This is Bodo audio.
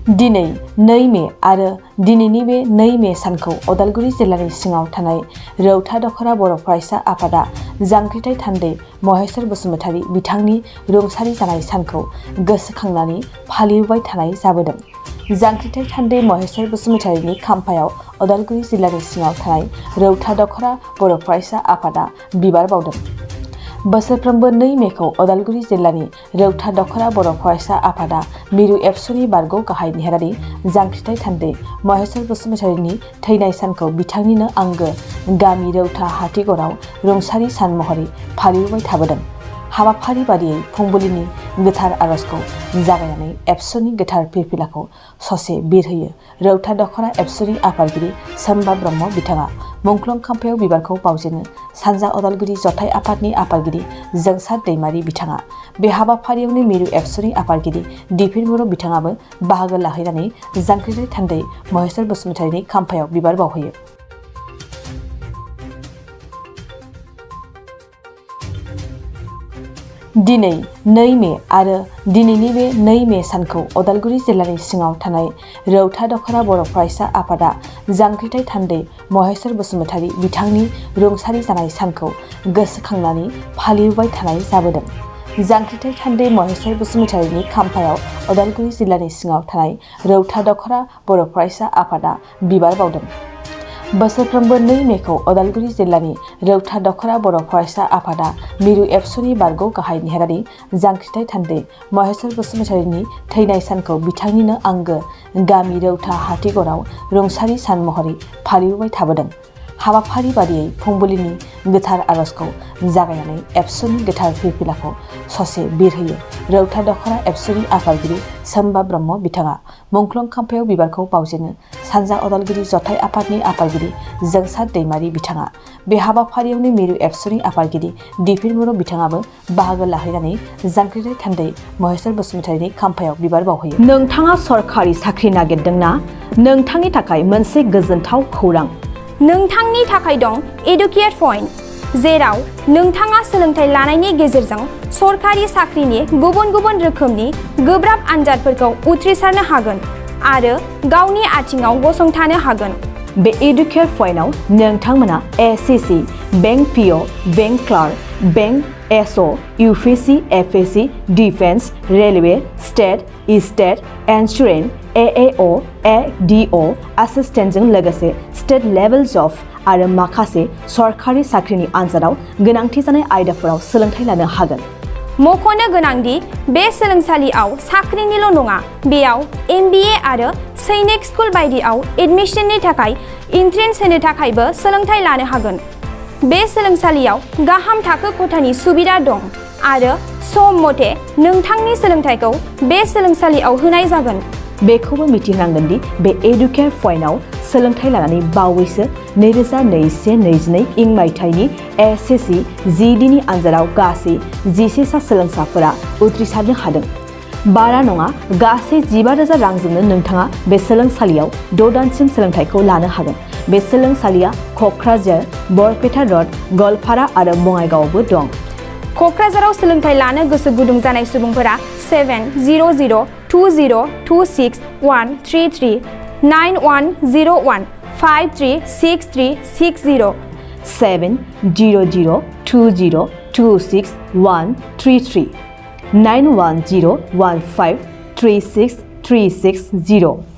दिनै 2 मे आरो दिनैनि बे 2 मे सानखौ उदालगुरि जिल्लानि सिङाव थानाय रौता दख'रा बर' फरायसा आफादा जांख्रिथाय थान्दै महेश्वर बसुमतारी बिथांनि रुंसारि जानाय सानखौ गोसोखांनानै फालिबोबाय थानाय जाबोदों। जांख्रिथाय थान्दै महेश्वर बसुमतारीनि खाम्फायाव उदालगुरि जिल्लानि सिङाव थानाय रौता दख'रा बर' फरायसा आफादा बिबार बावदों। बोसोरफ्रोमबो 2 मेखौ उदालगुरि जिल्लानि रौता दख'रा बर' फरायसा आफादा मिरु एबसुनि बारग' गाहाय नेहारारि जांख्रिथाय थान्दै महेश्वर बसुमतारीनि थैनाय सानखौ बिथांनिनो आंगो गामि रौता हाथिगराव रुंसारि सान महरै फालिबोबाय थाबोदों। हाबाफारि बादियै फुंबिलिनि गोथार आरजखौ जागायनानै एबसुनि गोथार फिरफिलाखौ ससे बिरहोयो रौता दख'रा एबसुनि आफादगिरि सोम्बा ब्रह्म बिथाङा मुंख्लं खाम्फायाव बिबारखौ बावजेनो सानजा उदालगुरि जथाइ आफादनि आफादगिरि जोंसार दैमारि बिथाङा। बे हाबाफारियावनो मिरु एबसुनि आफादगिरि दिफिर बर' बिथाङाबो बाहागो लाहैनानै जांख्रिथाय थान्दै महेश्वर बसुमतारीनि खाम्फायाव बिबार बावहैयो। दिनै 2 मे आरो दिनैनि बे 2 मे सानखौ उदालगुरि जिल्लानि सिङाव थानाय रौता दख'रा बर' फरायसा आफादा जांख्रिथाय थान्दै महेश्वर बसुमतारी बिथांनि रुंसारि जानाय सानखौ गोसोखांनानै फालिबोबाय थानाय जाबोदों। जांख्रिथाय थान्दै महेश्वर बसुमतारीनि खाम्फायाव उदालगुरि जिल्लानि सिङाव थानाय रौता दख'रा बर' फरायसा आफादा बिबार बावदों। बोसोरफ्रोमबो 2 मेखौ उदालगुरि जिल्लानि रौता दख'रा बर' फरायसा आफादा मिरु एबसुनि बारग' गाहाय नेहारारि जांख्रिथाय थान्दै महेश्वर बसुमतारीनि थैनाय सानखौ बिथांनिनो आंगो गामि रौता हाथिगराव रुंसारि सान महरै फालिबोबाय थाबोदों। हाबाफारि बादियै फुंबिलिनि गोथार आरजखौ जागायनानै एबसुनि गोथार फिरफिलाखौ ससे बिरहोयो रौता दख'रा एबसुनि आफादगिरि सोम्बा ब्रह्म बिथाङा। मुंख्लं खाम्फायाव बिबारखौ बावजेनो सानजा उदालगुरि जथाइ आफादनि आफादगिरि जोंसार दैमारि बिथाङा। बे हाबाफारियावनो मिरु एबसुनि आफादगिरि दिफिर बर' बिथाङाबो बाहागो लाहैनानै जांख्रिथाय थान्दै महेश्वर बसुमतारीनि खाम्फायाव बिबार बावहैयो। नोंथाङा सरखारि साख्रि नागिरदोंना? नोंथांनि थाखाय मोनसे गोजोनथाव खौरां। नोंथांनि थाखाय दं एडुकेट पइन्ट, जेराव नोंथाङा सोलोंथाइ लानायनि गेजेरजों सरखारि साख्रिनि गुबुन गुबुन रोखोमनि गोब्राब आनजादफोरखौ उथ्रिसारनो हागोन आरो गावनि आथिङाव गसंथानो हागोन। बे एडुकेट पइन्टआव नोंथांमोना SSC, bank PO, bank clerk, bank SO, UPSC, FSC, defence, railway, state insurance, AAO, ADO एसिस्टेन्टजों लोगोसे स्टेट लेभेल जब आरो माखासे सरखारि साख्रिनि आनजादाव गोनांथि जानाय आयदाफोराव सोलोंथाइ लानो हागोन। मख'नो गोनांदि बे सोलोंसालियाव साख्रिनिल' नङा, बेयाव एमबिए आरो सैनिक स्कुल बायदियाव एडमिसननि थाखाय एन्ट्रेन्स होनो थाखायबो सोलोंथाइ लानो हागोन। बे सोलोंसालियाव गाहाम थाखो खथानि सुबिदा दं आरो सम मथे नोंथांनि सोलोंथाइखौ बे सोलोंसालियाव होनाय जागोन। बेखौबो मिथिनांगोन दि बे एडुकेट पइन्टआव सोलोंथाइ लानानै बावैसो 2021-22 इं मायथाइनि एसएससि जिडिनि आनजादाव गासै 11 सा सोलोंसाफोरा उथ्रिसारनो हादों। बारा नङा, गासै 15,000 रांजोंनो नोंथाङा बे सोलोंसालियाव 6 दानसिम सोलोंथाइखौ लानो हागोन। बे सोलोंसालिया क'क्राझार, बरपेटा रड, गवालपारा आरो बङाइगावआवबो दं। क'क्राझाराव सोलोंथाइ लानो गोसो गुदुं जानाय सुबुंफोरा 70020263133 9101 536360 70020263133 9101536360